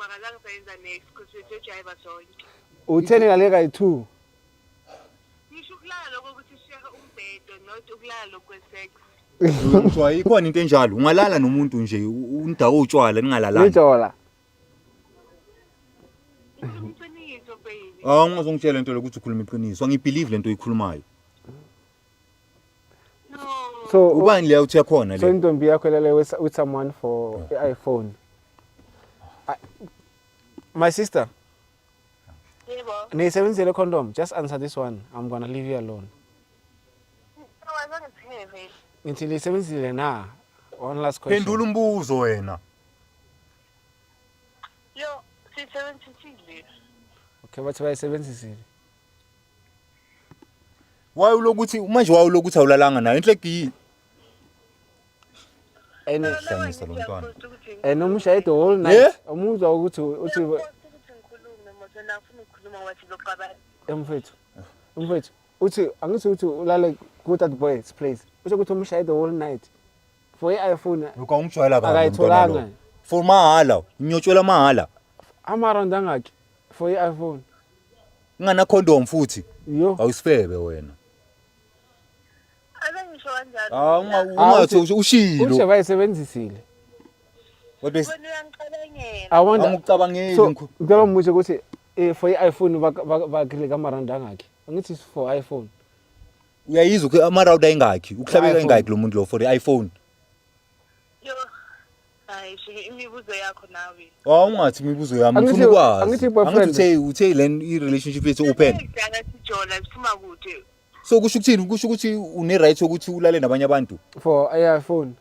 Mara zange sayenza next because besiyojayiva sonke. Utheni ngale kayi-two? Ngisho ukulala lokho ukuthi sishare umbhedo, not ukulala lokhu kwe-sex. Kuthiwa ikhona into enjalo, ungalala nomuntu nje undawo utshwala ningalalani. Nijola. Ngikhuluma iqiniso, baby. Ah, ungazongitshela into lokuthi ukhuluma iqiniso. Angibelieve lento oyikhulumayo. No. So Ubani leya uthe khona so le? Intombi yakho elale with someone for i-iPhone. My sister, Yebo. niyisebenzisile condom? Just answer this one. I'm gonna leave you alone. No, azange sithenge vele. Ngithi niyisebenzisile na? One last question. Phendula umbuzo wena. Yo, siyisebenzisile. Okay, bathi bayisebenzisile. Why ulokuthi manje, why ulokuthi awulalanga nayo? Enhle gi. And Hlanyisa lo mntwana. And umshaye the whole night. Yeah? Umuzwa ukuthi uthi Ukuthi ngikhulume mos, wena ufuna ukukhuluma, wathi loqabana. Mfethu. Mfethu, uthi angithi uthi ulale ku that boy's place. Usho ukuthi umshaye the whole night. For i-iPhone. Lokho awungijwayela kabi lo mntwana Akayitholanga. lo. For mahala, ngiyotshela mahala. Ama-round angaki for i-iPhone? Ungana condom futhi. Yo. Awusifebe wena. Azangisho kanjalo. Ah, Mina. ungathi Usho ushilo. bayisebenzisile. Kodwa Wena uyangicabangela. I wonder. Angikucabangeli. So ngicela umbuze ukuthi for i-iPhone bakile kama-round angaki? Angithi it's for iPhone. Uyayizwa ukuthi ama-round ayingakhi, ukuhlabeka iPhone. ingakhi lo muntu lo for i-iPhone? Yo. Hayi, shike imibuzo yakho nawe. Ah, ungathi imibuzo yami, ngifuna ukwazi. Angithi boyfriend. Angithi uthe le i-relationship yethu open. Kudala sijola, siphuma kude. So kusho ukuthini? Kusho ukuthi une-right yokuthi ulale nabanye abantu? For i-iPhone.